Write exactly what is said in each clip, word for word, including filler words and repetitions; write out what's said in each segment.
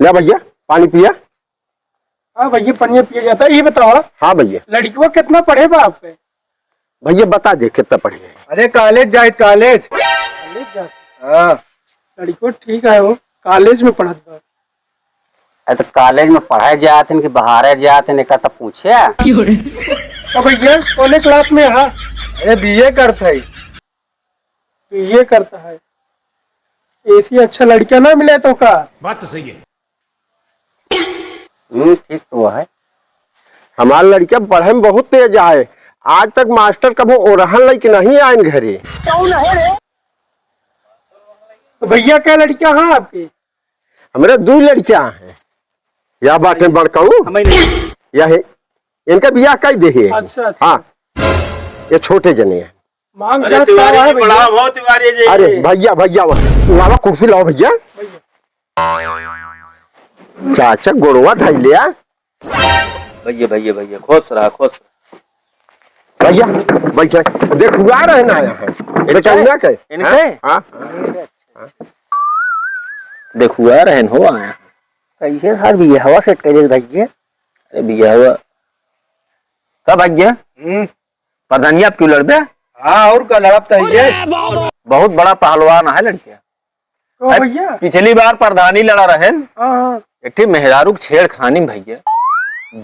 क्या भैया, पानी पिया? हाँ भैया, पनिया पिया जाता है। ये बताओ, हाँ भैया। लड़किवा कितना पढ़े बा आपके? भैया, बता दे, कितना पढ़े है? अरे, कॉलेज जाए, कॉलेज। कॉलेज जात? हाँ। लड़किवा ठीक है, वो कॉलेज में पढ़त बा। अरे, तो कॉलेज में पढ़े जात हन कि बहारे जात हन, एका तो पूछे। तो भैया, कौने क्लास में है? अरे, बीए करत है। बीए करता है। ऐसी अच्छा लड़किया ना मिले तो का? बात तो सही है। हम्म, ठीक तो है। हमार लड़किया पढ़े में बहुत तेज आए। आज तक मास्टर कबो ओरहन लइके नहीं आइन घरे। तो भैया, क्या लड़किया हैं आपकी? हमरे दुइ लड़किया हैं। या बाटे बड़काऊ, हमें नहीं। या है, इनका बियाह कइ देहे। अच्छा, अच्छा। हाँ, ये छोटे जने हैं। मांग अरे जात तिवारी का है जी, भैया? प्रणाम हो तिवारी जी। अरे भैया, भैया, लावा कुर्सी लाओ भैया। भैया। चाचा गोड़वा धइ लिया। भैया, भैया, भैया, खुश रहा, खुश रहा। भैया, बैठे। देखुआ रहे ना आया है। इनके? बेटा, इनके? इनके? हाँ? हाँ। देखुआ रहे हो आया। कैसे सर बियाहवा सेट कर ले भैया? अरे बियाहवा। का भैया? हम्म। प्रधानी आप क्यों लड़बे? हाँ, और का लड़ब तो है। बहुत बड़ा पहलवान है लड़के। ओ अरे, भैया। पिछली बार प्रधानी लड़ा रहे। हाँ, हाँ। एक ठे मेहरारू के छेड़खानी में भैया,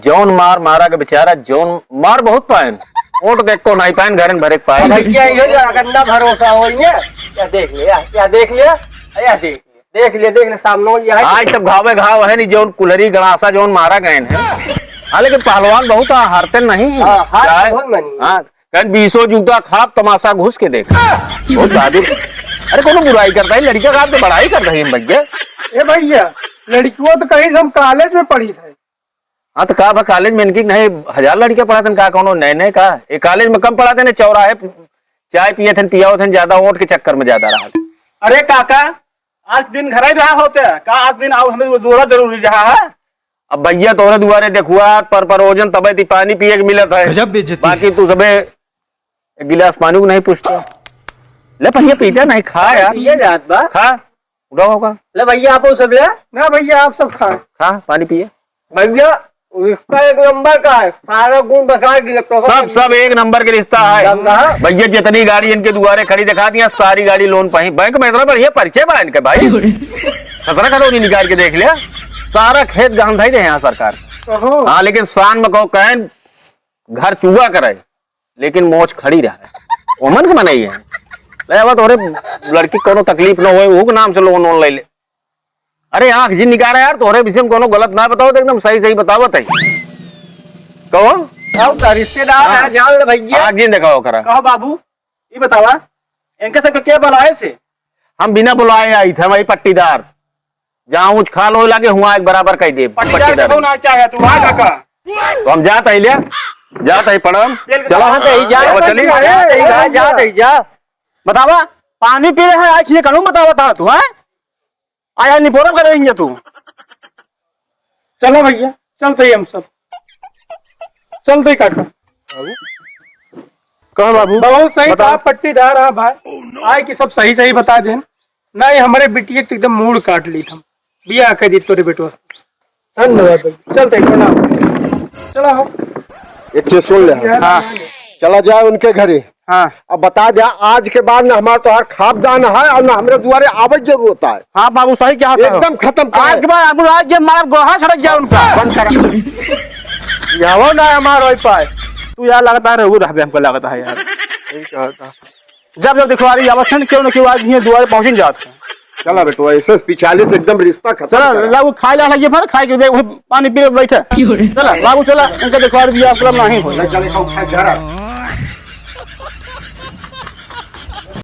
जौन मार मारा के बेचारा, जौन मार बहुत पाएन, ओट के एको नहीं पाएन, घरन भरे के पाएन। भैया, ये जो अगर ना भरोसा हो ये, या देख ले, या, या देख ले, या देख ले, देख ले, देख ले, सामने हो, या है। आज तक घावे घाव है नहीं, जौन कुलरी गड़ासा जौन मारा गए हैं। हाँ, लेकिन पहलवान बहुत हारते नहीं हैं। हाँ, हार चाहे, बहुत मानी। हाँ, कहीं बीसों जूता खाब, तमाशा घुस के देख। बहुत बहादुर। अरे, कोनो बुराई करता है, लड़किया का आप तो बड़ाई कर रही है भैया। ए भैया, लड़कियों तो कहीं से हम कॉलेज में पढ़ी थे। हाँ, तो का बा, कॉलेज में इनकी नहीं, हजार लड़कियां पढ़ाते हैं, का कोनो नए नए का? ये कॉलेज में कम पढ़ाते हैं, चौराहे चाय पिए थे, पियावत थे, ज्यादा वोट के चक्कर में ज्यादा रहा। अरे काका, आज दिन घर ही रहा होते, का आज दिन आओ, हमें वो दौरा जरूरी रहा है। अब भैया तोहरे दुआरे देखुआ पर परोजन तबे ती पानी पिए के मिलत है। गजब बेइज्जती। बाकी तू सबे एक गिलास पानी को नहीं पूछता। ले भैया पीते नहीं, खा यार। पिए जात बा। खा, उठाओ होगा। ले भैया आप सब ले। ना भैया आप सब खाए। खा, पानी पिए। भैया इसका एक नंबर का है, सारा गुण बता दिया तो सब, सब एक नंबर के रिश्ता है। गंगा। भैया जितनी गाड़ी इनके दुआरे खड़ी दिखा दिया, सारी गाड़ी लोन पे ही। बैंक में इतना बढ़िया परिचय बा इनके भाई। खतरा खतौनी निकाल के देख लिया, सारा खेत गहन धई दे यहाँ सरकार। ओहो। हाँ, लेकिन शान में कहो कहन घर चुआ करे, लेकिन मोच खड़ी रहे। ओमन के मनई है। ले अब तोहरे लड़की कोनो तकलीफ न होए, ओहू के नाम से लोन वोन ले ले। अरे आँख जिन निकारा यार, तोहरे विषय में कोनो गलत ना बताओ, तो एकदम सही सही बतावत है। कहो। अब तो रिश्तेदार हाँ। है, जान ले भैया। आँख जिन देखाओ करा। कहो बाबू, ये बतावा, इनके सबके क्या बुलाए से? हम बिना बुलाए आई थे, हमारी पट्टीदार। जहाँ ऊँच खाल होए लागे, हुआँ एक बराबर कह दे। पट्टीदार के ना चाहे तू, हाँ काका। तो हम जात है लिया, जात है पड़म। बिल्कुल। चलो, हाँ, तो ही जा, चलो, चली। जा, जा, जा, जा। बतावा, पानी पी रहे हैं, आज ये कानून बतावा था तू, हैं? आया निपोरम कर रही है तू। चलो भैया, चलते ही हम सब। चलते ही काका। कहो बाबू। बहुत सही बता। था, पट्टीदार, हाँ भाई। आए कि सब सही सही बता देन। नहीं, हमारे बिटिया के तो एकदम मूड काट ली था। बियाह कर दी तोरे बेटवा से। धन्यवाद भाई। चलते ही, प्रणाम। चला हो। एक चीज सुन ले। हाँ। चला जाए उनके घरे। हाँ। अब बता दे, आज के बाद ना हमार तोहार खाब दान है और ना हमरे दुआरे आवे के जरूरत है। हाँ बाबू, सही कहा था। एकदम खत्म कर। आज के बाद आपको आज के मार गोहा सड़क जाए उनका। बंद करा। यहाँ ना हमार हो पाए। तू यार लगता है, वो रहबे हमको लगता है यार। सही कहा था। जब जब देखो आ रही आवत है, क्यों ना क्यों आज ये दुआरे पहुँच ही जात है। चला बेटवा, ऐसे पिछाले से एकदम रिश्ता खत्म चला, करा। लाओ, खाए ला लगिए, फिर खाए के दे, वही पानी पी ले, बैठे। चला, बाबू, चला, इनका देखो, और बियाह कुल नहीं हो। चले, खाओ, खाए, घर आ।